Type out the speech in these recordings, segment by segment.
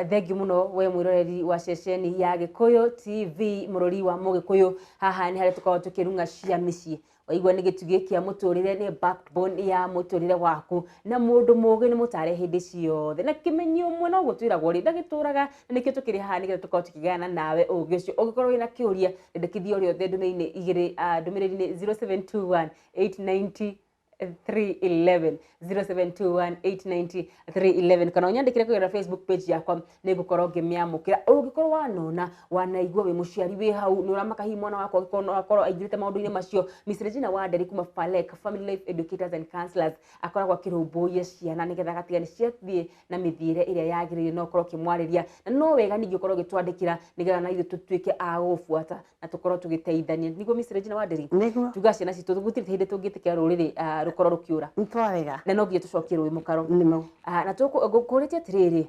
Thengiũ mũno we mwĩroreri wa ceceni ya Gĩkũyũ TV, mũrori wa Mũgĩkũyũ. Haha nĩ harĩa tũkoragwo tũkĩrung'a cia mĩciĩ. Waigua nĩ gĩtugĩ kĩa mũtũrĩre, nĩ backbone ya mũtũrĩre waku, na mũndũ mũgĩ nĩ mũtare hĩndĩ ciothe. Na kĩmenyi ũmwe noguo twĩragwo rĩ, ndagĩtũraga, na nĩkĩo tũkĩrĩ haha nĩgetha tũkorwo tũkĩgayana nawe ũgĩ ũcio. Ũngĩkorwo wĩna kĩũria, rĩndĩkithia o rĩothe ndũmĩrĩri-inĩ igĩrĩ, ndũmĩrĩri-inĩ 0721 890 311, 0721 890 311, kana ũnyandĩkĩre kũgerera Facebook page yakwa, nĩ ngũkorwo ngĩmĩamũkĩra. Ũngĩkorwo wanona, wanaigua wĩ mũciari wĩ hau, nĩ ũramaka hihi mwana wakwa angĩkorwo no akorwo aingĩrĩte maũndũ-inĩ macio, Miss Regina Wanderi kuma Falek Family Life Educators and Counselors akoragwo akĩrũmbũiya ciana nĩgetha agatiga nĩ ciathiĩ na mĩthiĩre ĩrĩa yagĩrĩire. No ũkorwo ũkĩmwarĩria, na no wega ningĩ ũkorwo ũgĩtwandĩkĩra nĩgetha na ithuĩ tũtuĩke a gũgũbuata na tũkorwo tũgĩteithania. Nĩguo, Miss Regina Wanderi? Nĩguo. Tuga ciana citũ, gũtirĩ hĩndĩ tũngĩtĩkĩra rũrĩrĩ rũkorwo rũkĩũra. Nĩtwarega. Na no nginya tũcokie rũĩ mũkaro. Nĩmo. Na ngũkũrĩtie atĩrĩrĩ,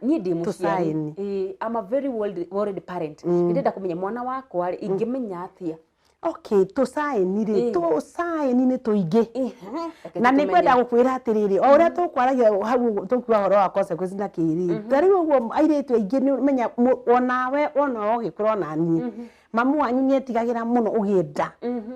niĩ ndĩ mũciari. Tũcaĩni. Ĩĩ, I'm a very worried, worried parent. Nĩ ndĩrenda kũmenya mwana wakwa rĩ, ingĩmenya atĩa? Okay, tũcaĩni rĩ, tũcaĩni nĩ tũingĩ. Reke Na nĩ tũmenye. ngwenda gũkwĩra atĩrĩrĩ, o ũrĩa tũkwaragia hau ũguo, tũkiuga ũhoro wa consequence na kĩrĩ, ta rĩu ũguo airĩtu aingĩ nĩ ũmenya onawe wona ũgĩkũra onaniĩ, mamu wanyu nĩ etigagĩra mũno ũgĩenda.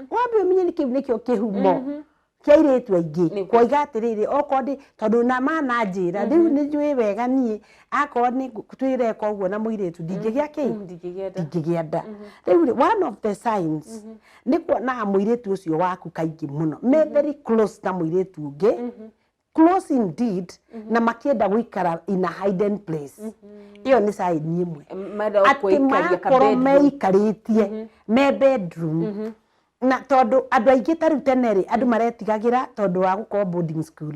Wambe ũmenye nĩ kĩu nĩkĩo kĩhumo kĩa airĩtu aingĩ. Kwoiga atĩrĩrĩ, okorwo ndĩ tondũ na mananjĩra rĩu nĩ njũĩ wega niĩ akorwo nĩ twĩreka ũguo na mũirĩtu ndingĩgĩa kĩ? Ndingĩgĩa nda. Ndingĩgĩa nda. Rĩu rĩ, one of the signs nĩ kuonaga mũirĩtu ũcio waku kaingĩ mũno me very close na mũirĩtu ũngĩ, close indeed, na makĩenda gũikara in a hidden place. Ĩyo nĩ sign ĩmwe. Marenda atĩ gũikaria ka marakorwo bedroom. meikarĩtie me bedroom, na tondũ andũ aingĩ ta rĩu tene rĩ, andũ maretigagĩra tondũ wa gũkorwo boarding school.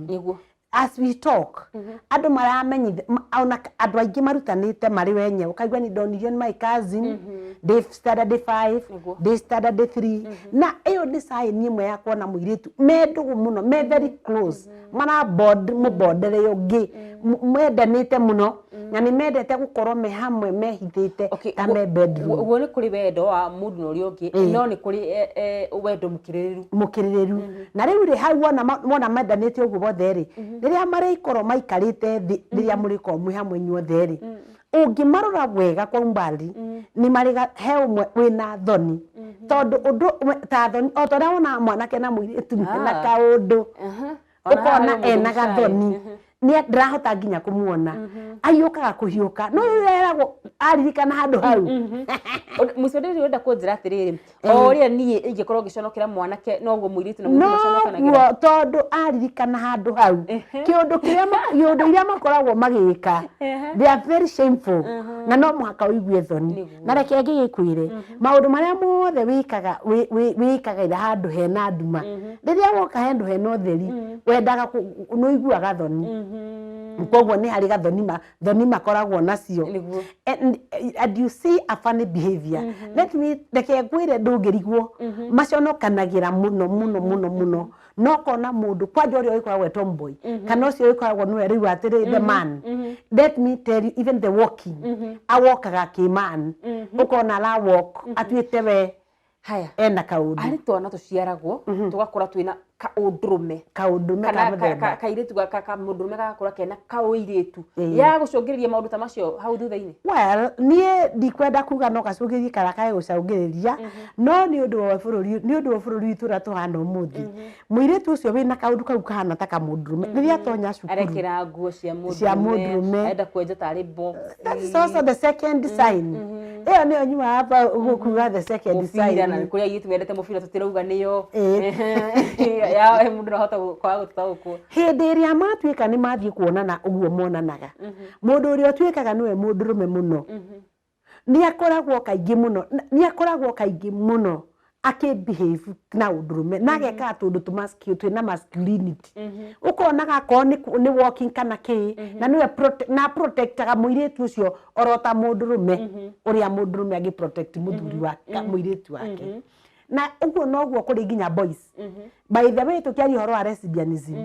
As we talk, andũ maramenyithia ona andũ aingĩ marutanĩte marĩ wenyewe, ũkaigua nĩ ndonirio nĩ my cousin ndĩ standard 5, ndĩ standard 3. Na ĩyo nĩ sign ĩmwe ya kuona mũirĩtu me ndũgũ mũno, me very close, mara bond mũbondere ũngĩ, mendanĩte mũno na nĩ mendete gũkorwo me hamwe mehithĩte ta me bedroom. Guo nĩ kũrĩ wendo wa mũndũ na ũrĩa ũngĩ, no nĩ kũrĩ wendo mũkĩrĩrĩru. Mũkĩrĩrĩru. Na rĩu rĩ, hau wona mendanĩte ũguo bothe rĩ, rĩrĩa marĩkorwo maikarĩte thĩ, rĩrĩa mũrĩkorwo mwĩ hamwe inyuothe rĩ, ũngĩmarora wega kwa umbali, nĩ marĩ he ũmwe wĩna thoni, tondũ ũndũ ta thoni o ta ũrĩa wonaga mwanake na mũirĩtu mena kaũndũ. Ona haha ũkona harĩ mũndũ ena mũcaĩ. Gathoni nĩ ndarahota nginya kũmuona ahiũkaga kũhiũka, no rĩu eragwo aririkana handũ hau. Mũconderi, ũrenda kũnjĩra atĩrĩrĩ, o ũrĩa niĩ ingĩkorwo ngĩconokera mwanake, noguo mũirĩtu na mũirĩtu maconokanagĩra? Noguo, tondũ aririkana handũ hau, kĩũndũ kĩrĩa iũndũ iria makoragwo magĩka, they are very shameful, na no mũhaka ũigue thoni. Na reke ngĩgĩkwĩre, maũndũ marĩa mothe wĩkaga wĩkagĩra handũ hena nduma, rĩrĩa woka handũ hena ũtheri, wendaga nĩ ũiguaga thoni. Koguo nĩ harĩ gathoni thoni makoragwo nacio. And you see a funny behavior. Let me, reke ngwĩre, ndũngĩrigwo maconokanagĩra mũno mũno mũno mũno. No kona mũndũ kwanja ũrĩa ũgĩkoragwo e tomboy kana ũcio ũgĩkoragwo nĩwe rĩu atĩrĩ the man, let me tell you, even the walking, awokaga kĩman, ũkona ara walk atuĩte we Haya. ena kaũndũ. Harĩ twana tũciaragwo tũgakũra twĩna kaũndũrũme. Kaũndũme kana ka mũthemba. Kairĩtu ka mũndũrũme gagakũra kena kaũirĩtu ya gũcũngĩrĩria maũndũ ta macio hau thutha-inĩ. Well, niĩ ndikwenda kuga no gacũngĩrĩrie kana kage gũcũngĩrĩria, no nĩ ũndũ wa bũrũri witũ ũrĩa tũhana ũmũthĩ, mũirĩtu ũcio wĩna kaũndũ kau kahana ta kamũndũrũme, rĩrĩa atonya cukuru arekĩra nguo cia cia mũndũrũme, mũndũrũme. Arenda kwenja tarĩ box. That is also the second sign. Ĩyo nĩyo nyumaga hapa kuga the second Mũbira na sign. kũrĩa airĩtu mendete mũbira, tũtirauga nĩyo ya mũndũ no ahota kwaga gũtaũkwo. Hĩndĩ ĩrĩa matuĩka nĩ mathiĩ kuonana ũguo monanaga, mũndũ ũrĩa ũtuĩkaga nĩwe mũndũrũme mũno nĩ akoragwo kaingĩ mũno, nĩ akoragwo kaingĩ mũno akĩ behave na ũndũrũme na agekaga tũndũ twĩna masculinity, ũkonaga akorwo nĩ walking kana kĩ, na nĩwe na protectaga mũirĩtu ũcio oro ta mũndũrũme ũrĩa mũndũrũme angĩ protect mũthuri wa mũirĩtu wake. Na ũguo noguo kũrĩ nginya boys. By the way, tũkĩaria ũhoro wa lesbianism,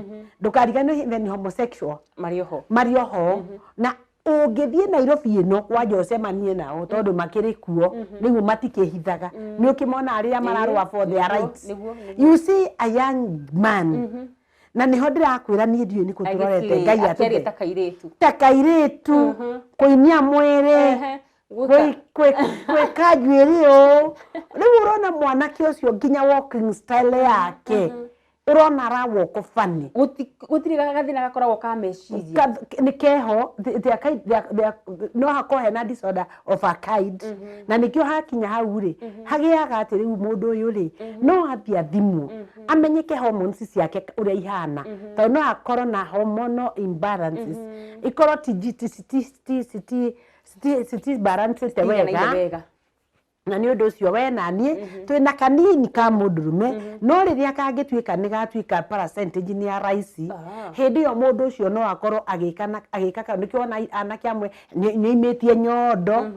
ndũkariganĩrwo even homosexual marĩ oho. Marĩ oho. Na ũngĩthiĩ Nairobi ĩno kwanja ũcemanie nao, tondũ makĩrĩ kuo rĩu, matikĩhithaga, nĩ ũkĩmona arĩa mararũa for their rights. Nĩguo. You see a young man. Na nĩho ndĩrakwĩra niĩ ndiũĩ nĩkũ tũrorete. Ngai akĩaria atũte ta kairĩtu. Ta kairĩtu, kũinia mwĩrĩ, gwĩka njuĩrĩ ũũ. Rĩu ũrona mwanake ũcio nginya walking style yake ũrona ara walk funny. Gũtirĩ gathĩna gakoragwo ka meciria? Nĩ keho. They are kind- they are- they are- no hakorwo hena disorder of a kind, na nĩkĩo hakinya hau rĩ, hagĩaga atĩ rĩu mũndũ ũyũ rĩ, no athiĩ athimwo amenyeke hormones ciake ũrĩa ihana, tondũ no akorwo na hormonal imbalances, ikorwo ti ti ti ti ti ti ti ti balancĩte Citiiganaine wega. Wega. Na nĩ ũndũ ũcio we na niĩ twĩna kanini ka mũndũrũme, no rĩrĩa kangĩtuĩka nĩ gatuĩka percentage nĩ ya raici, hĩndĩ ĩyo mũndũ ũcio no akorwo agĩka na agĩka ka nĩkĩo ona anake amwe nĩ aimĩtie nyondo,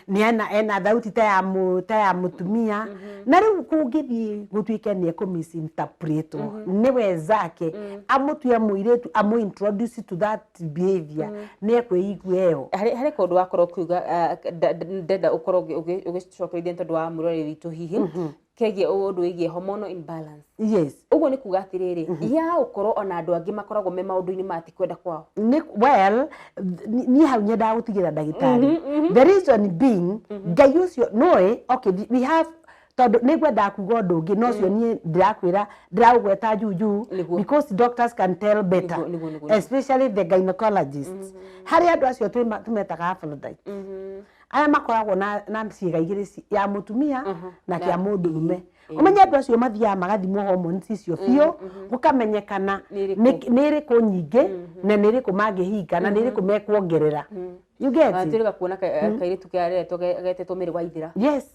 nĩ ena thauti ta ya mũtumia. Na rĩu kũngĩthiĩ gũtuĩke nĩ ekũ misinterpretwo nĩ wenzake, amũtue mũirĩtu, amũ introduce to that behavior, nĩ ekwĩigua ĩyo. Harĩ kaũndũ wakorwo ũkiuga, ndenda ũkorwo ũgĩcokeria nĩ tondũ wa mwĩroreri witũ, hihi kegiĩ ũndũ wĩgiĩ hormonal imbalance. Yes. Ũguo nĩ kuga atĩrĩrĩ, ya ũkorwo ona andũ angĩ makoragwo me maũndũ-inĩ maya ti kwenda kwao? Nĩ well, niĩ hau nyendaga gũtigĩra ndagĩtarĩ, the reason being Ngai ũcio noĩ. Okay, we have, tondũ nĩ ngwendaga kuga ũndũ ũngĩ, no ũcio niĩ ndĩrakwĩra ndĩraũgweta juu juu, because doctors can tell better, Nĩguo, nĩguo, nĩguo. especially the gynecologists. Harĩ andũ acio tũmetaga Aphrodite, arĩa makoragwo na ciĩga igĩrĩ ya mũtumia na kĩa mũndũrũme. Ũmenye andũ acio mathiaga magathimwo hormones icio biũ, gũkamenyekana nĩ ĩrĩkũ. Nĩ ĩrĩkũ nyingĩ na nĩ ĩrĩkũ mangĩhinga na nĩ ĩrĩkũ mekuongerera. You get it? Twĩrĩga kuona kairĩtu kareretwo getĩtwo Mĩrĩ wa Ithĩra,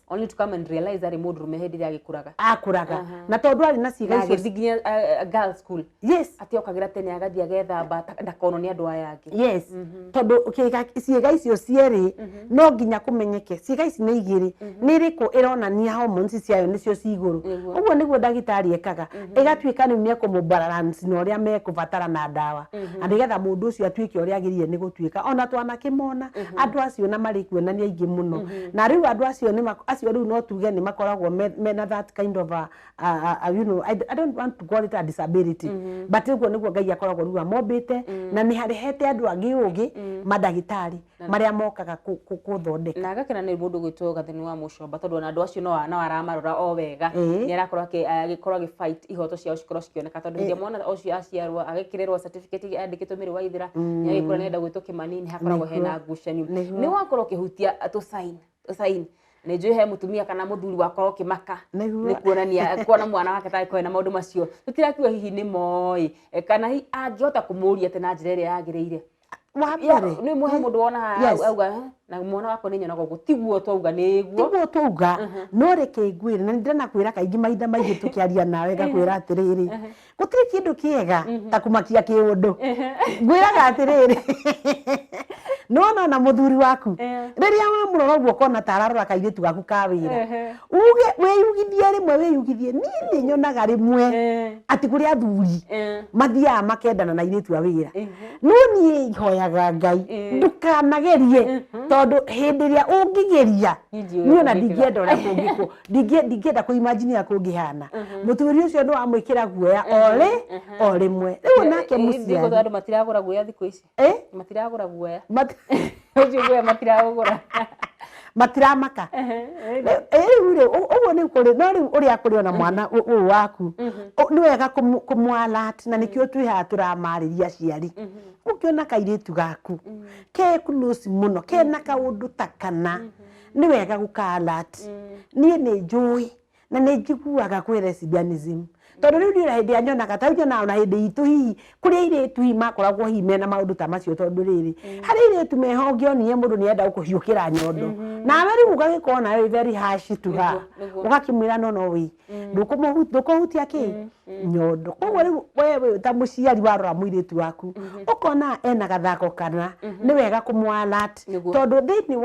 only to come and realize arĩ mũndũrũme hĩndĩ ĩrĩa agĩkũraga. Akũraga na tondũ arĩ na ciĩga Na icio. agĩthiĩ nginya girls school, atĩ okagĩra tene agathiĩ agethamba ndakonwo nĩ andũ aya angĩ. Yes, tondũ ciĩga icio cierĩ no nginya kũmenyeke ciĩga ici nĩ igĩrĩ, nĩ ĩrĩkũ ĩronania hormones ciayo nĩcio ci igũrũ. Ũguo nĩguo ndagĩtarĩ ekaga, ĩgatuĩka rĩu nĩ ekũmũbalance na ũrĩa mekũbatara na ndawa, na nĩgetha mũndũ ũcio atuĩke ũrĩa agĩrĩire nĩ gũtuĩka. Ona twanakĩmona andũ acio na marĩ kuonania aingĩ mũno, na rĩu andũ acio nĩ acio rĩu no tuge nĩ makoragwo mena that kind of a, I don't want to call it a disability, but ũguo nĩguo Ngai akoragwo rĩu amombĩte, na nĩ harehete andũ angĩ ũgĩ mandagĩtarĩ marĩa mokaga kũthondeka. Na agakena nĩ mũndũ gwĩtwo Gathoni wa Mũcomba, tondũ ona andũ acio no aramarora o wega. Nĩ arakorwo agĩkorwo agĩ fight ihoto ciao cikorwo cikĩoneka, tondũ hĩndĩ ĩrĩa mwana ũcio aciarwo agĩkĩrĩrwo certificate yandĩkĩtwo Mĩrĩ wa Ithĩra, nĩ agĩkũra nĩenda gwĩtwo Kĩmani, nĩ hakoragwo hena ngucanio. Nĩ wakorwo ũkĩhutia tũcain tũcain, nĩ njũĩ he mũtumia kana mũthuri wakorwo ũkĩmaka nĩ kuonania kuona mwana wake tarĩ na maũndũ macio. Tũtirakiuga hihi nĩ moĩ, kana hihi angĩhota kũmũria atĩ na njĩra ĩrĩa yagĩrĩire. Wa mbere, nĩ mũhe mũndũ wona auga, "Eh, na mwana wakwa nĩ nyonaga ũguo," tiguo twauga nĩguo. Tiguo twauga, no reke ngwĩre, na nĩndĩranakwĩra kaingĩ, mahinda maingĩ tũkĩaria nawe ngakwĩra atĩrĩrĩ, gũtirĩ kĩndũ kĩega ta kũmakia kĩũndũ. Ngwĩraga atĩrĩrĩ, nĩwona ona mũthuri waku rĩrĩa wamũrora ũguo ũkona ta ararora kairĩtu gaku ka wĩra, uge wĩyugithie rĩmwe, wĩyugithie. Niĩ nĩ nyonaga rĩmwe atĩ kũrĩ athuri mathiaga makendana na airĩtu a wĩra, no niĩ ihoyaga Ngai ndũkanagerie, tondũ hĩndĩ ĩrĩa ũngĩgeria, Niĩ ndiũĩ niĩ ona ũrĩa kũngĩkĩka. Ndingĩenda ũrĩa kũngĩkwo, ndingĩenda kũimajinia kũngĩhana. Mũthuri ũcio nĩ wamwĩkĩra guoya o rĩmwe rĩu nake mũciari. Andũ matiragũra guoya thikũ ici. Eh? Matiragũra guoya ũcio, guoya matiragũgũra. Matiramaka rĩu rĩ ũguo nĩ kũrĩ, no rĩu ũrĩa kũrĩ ona mwana ũyũ waku, nĩ wega kũmũ alert, na nĩkĩo twĩ haha tũramarĩria aciari. Ũngĩona kairĩtu gaku ke close mũno kena kaũndũ ta kana, nĩ wega gũka alert. Niĩ nĩ njũĩ na nĩ njiguaga kwĩ lesbianism, tondũ rĩu niĩ ona hĩndĩ ĩrĩa nyonaga ta rĩu nyonaga ona hĩndĩ itũ hihi kũrĩ airĩtu hihi makoragwo hihi mena maũndũ ta macio, tondũ rĩrĩ harĩ airĩtu meho ũngĩonire mũndũ nĩ enda gũkũhiũkĩra nyondo, nawe rĩu ũgagĩkorwo nawe wĩ very harsh to her, ũgakĩmwĩra no no wĩ ndũkũhutia kĩ nyondo. Koguo rĩu we wĩ ta mũciari warora mũirĩtu waku ũkona ena gathako kana, nĩ wega kũmũ alert, tondũ thĩinĩ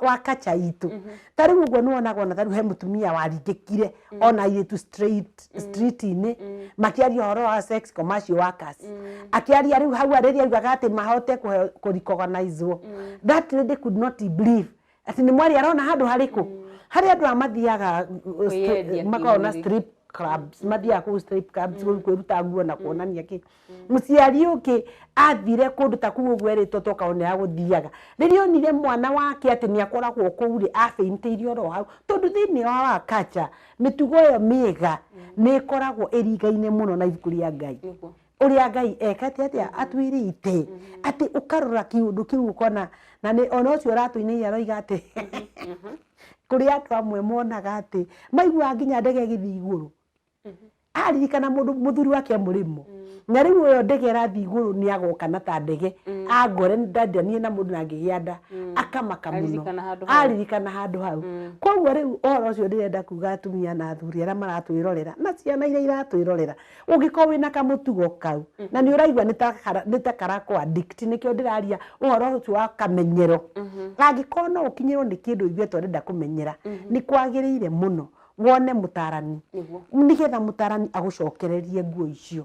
wa kacha itũ ta rĩu ũguo nĩwonaga ona ta rĩu he mũtumia waringĩkire ona airĩtu straight street-inĩ makĩaria ũhoro wa sex commercial workers, akĩaria rĩu hau rĩrĩa augaga atĩ mahote kũ-recognizewo. That lady could not believe atĩ nĩ mwarĩ arona handũ harĩkũ harĩ andũ aya mathiaga kwĩyendia makoragwo na kĩmwĩrĩ. Strip clubs, mathiaga kũu strip clubs kwĩruta nguo na kuonania kĩ. Mũciari ũngĩ athire kũndũ ta kũu ũguo erĩtwo toka one agũthiaga, rĩrĩa onire mwana wake atĩ nĩ akoragwo kũu rĩ, abĩintĩire oro hau, tondũ thĩinĩ wa culture mĩtugo ĩyo mĩega nĩ ĩkoragwo ĩringaine mũno na ibuku rĩa Ngai, ũrĩa Ngai ekate atĩa atwĩrĩte, atĩ ũkarora kĩũndũ kĩu ũkona. Na nĩ ona ũcio ũratũinĩire aroiga atĩ kũrĩ andũ amwe monaga atĩ maiguaga nginya ndege ĩgĩthiĩ igũrũ, aririkana mũndũ mũthuri wake mũrĩmo, na rĩu ũyũ ndege ĩrathiĩ igũrũ nĩ agoka na ta ndege angore ndandanie na mũndũ na ngĩgĩa nda, akamaka mũno aririkana handũ hau. Koguo rĩu ũhoro ũcio ndĩrenda kuga atumia na athuri arĩa maratwĩrorera na ciana iria iratwĩrorera, ũngĩkorwo wĩna kamũtugo kau na nĩ ũraigua nĩ ta karakũ addict, nĩkĩo ndĩraria ũhoro ũcio wa kamenyero, angĩkorwo no ũkinyĩrwo nĩ kĩndũ ũigue ta ũrenda kũmenyera, nĩ kwagĩrĩire mũno wone mũtarani nĩgetha mũtarani agũcokererie nguo icio.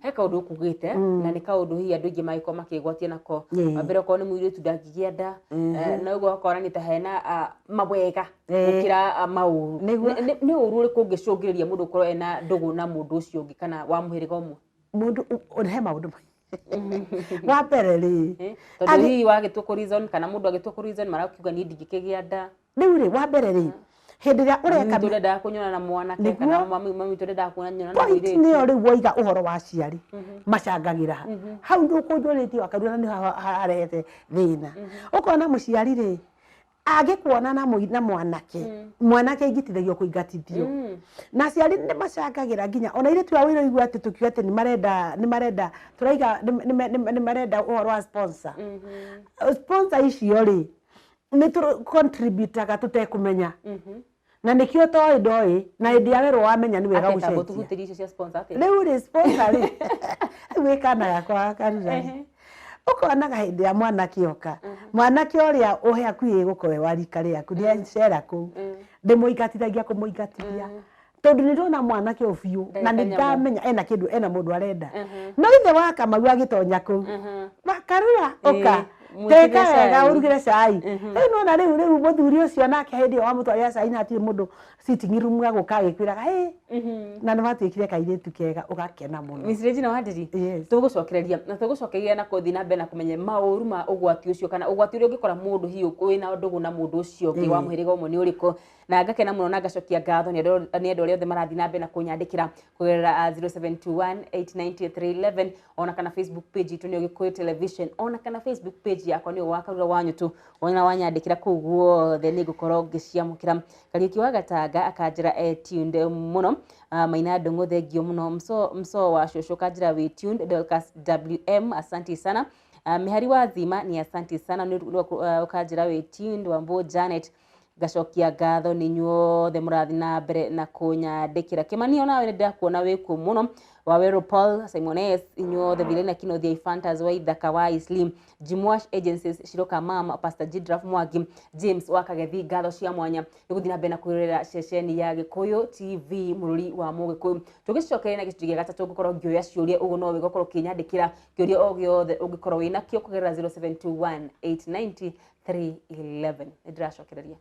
He kaũndũ ũkugĩte na nĩ kaũndũ hihi andũ aingĩ mangĩkorwo makĩgwatia nako. Wa mbere, okorwo nĩ mũirĩtu ndangĩgĩa nda, na ũguo ũgakora nĩ ta hena mawega gũkĩra maũru. Nĩ ũru ũrĩkũ ũngĩcũngĩrĩria mũndũ gũkorwo ena ndũgũ na mũndũ ũcio ũngĩ kana wa mũhĩrĩga ũmwe? Mũndũ he maũndũ, wa mbere rĩ, tondũ hihi wagĩtua kũ reason kana mũndũ agĩtua kũ reason marakiuga niĩ ndingĩkĩgĩa nda. Rĩu rĩ, wa mbere rĩ, hĩndĩ ĩrĩa ũreka mami ndendaga kũnyona na mwanake kana mami witũ ndendaga kuona na point mũirĩtu. Nĩyo rĩu woiga ũhoro wa aciari macangagĩra hau ndũkũnjũrĩtie wakarura nĩ harehete thĩna. Ũkona mũciari rĩ, angĩkuona na na mwanake, mwanake aingĩtithagio kũingatithio, na aciari nĩ macangagĩra nginya ona airĩtu a wĩra. Igua atĩ tũkiuga atĩ nĩ marenda tũraiga nĩ marenda ũhoro wa sponsor. Sponsor icio rĩ, nĩ tũ contributaga tũtekũmenya, na nĩkĩo toĩ ndoĩ, na hĩndĩ ya werwo wamenya nĩ wega atĩa gũcenjia. Tũhutĩrie icio cia sponsor atĩa? Rĩu rĩ, sponsor rĩ, rĩu wĩ kana gakwa karura rĩ, ũkonaga hĩndĩ ya mwanake oka, mwanake ũrĩa ũhe hakuhĩ gũkorwo wa rika rĩaku nĩ acera kũu, ndĩmũingatithagia kũmũingatithia, tondũ nĩ ndona mwanake ũyũ biũ na nĩ Ndagĩka nyamũ. Ndamenya ena kĩndũ, ena mũndũ arenda. No ithe wa Kamau agĩtonya kũu, wakarura ũka mwĩkĩre teka wega cai. Ũrugĩre cai rĩu. Nona rĩu mũthuri ũcio nake hĩndĩ ĩyo wamũtwarĩra cai na hatirĩ mũndũ sitting room, agũka agĩkwĩraga, "Hey," na nĩ watuĩkire kairĩtu kega, ũgakena mũno. Miss Regina Wanderi, Yes. tũgũcokereria na tũgũcokeria na kũthiĩ na mbere na kũmenya maũru ma ũgwati ũcio kana ũgwati ũrĩa ũngĩkora mũndũ hihi wĩna ndũgũ na mũndũ ũcio ũngĩ wa mũhĩrĩga ũmwe nĩ ũrĩkũ. Na ngakena mũno na ngacokia ngatho nĩ andũ arĩa othe marathiĩ na mbere na kũnyandĩkĩra kũgerera 0721890311, ona kana Facebook page itũ nĩyo Gĩkũyũ Television, ona kana Facebook page yakwa nĩyo Wakarura wa Nyũtũ. Ona wanyandĩkĩra kũu guothe nĩ ngũkorwo ngĩciamũkĩra. Kariũki wa Gatanga akanjĩra e tuned mũno. Maina Ndũng'ũ, thengio mũno. Mso mso wa cũcũ kanjĩra wĩ tuned. Dorcas WM, asante sana. Mĩhari wa Thima ni asante sana nĩ ũkanjĩra wĩ tuned. Wambo Janet, ngacokia ngatho nĩ inyuothe mũrathiĩ na mbere na kũnyandĩkĩra. Kĩmani, onawe nĩ ndĩrakuona wĩkuo mũno. Waweru Paul, Simon S, inyuothe, Vilena Kinothia, Ifantas wa Ithaka wa Islim, Jimwash Agencies, Shiroka Mama, Pastor Jidraf Mwangi, James wa Kagethi, ngatho cia mwanya nĩ gũthiĩ na mbere na kwĩrorera ceceni ya Gĩkũyũ TV, mũrũri wa Mũgĩkũyũ. Tũgĩcokeria na gĩcunjĩ gĩa gatatũ, ngũkorwo ngĩoya ciũria, ũguo no wĩgũkorwo ũkĩnyandĩkĩra kĩũria o gĩothe ũngĩkorwo wĩnakĩo kũgerera 0721 890 311. Nĩ ndĩracokereria.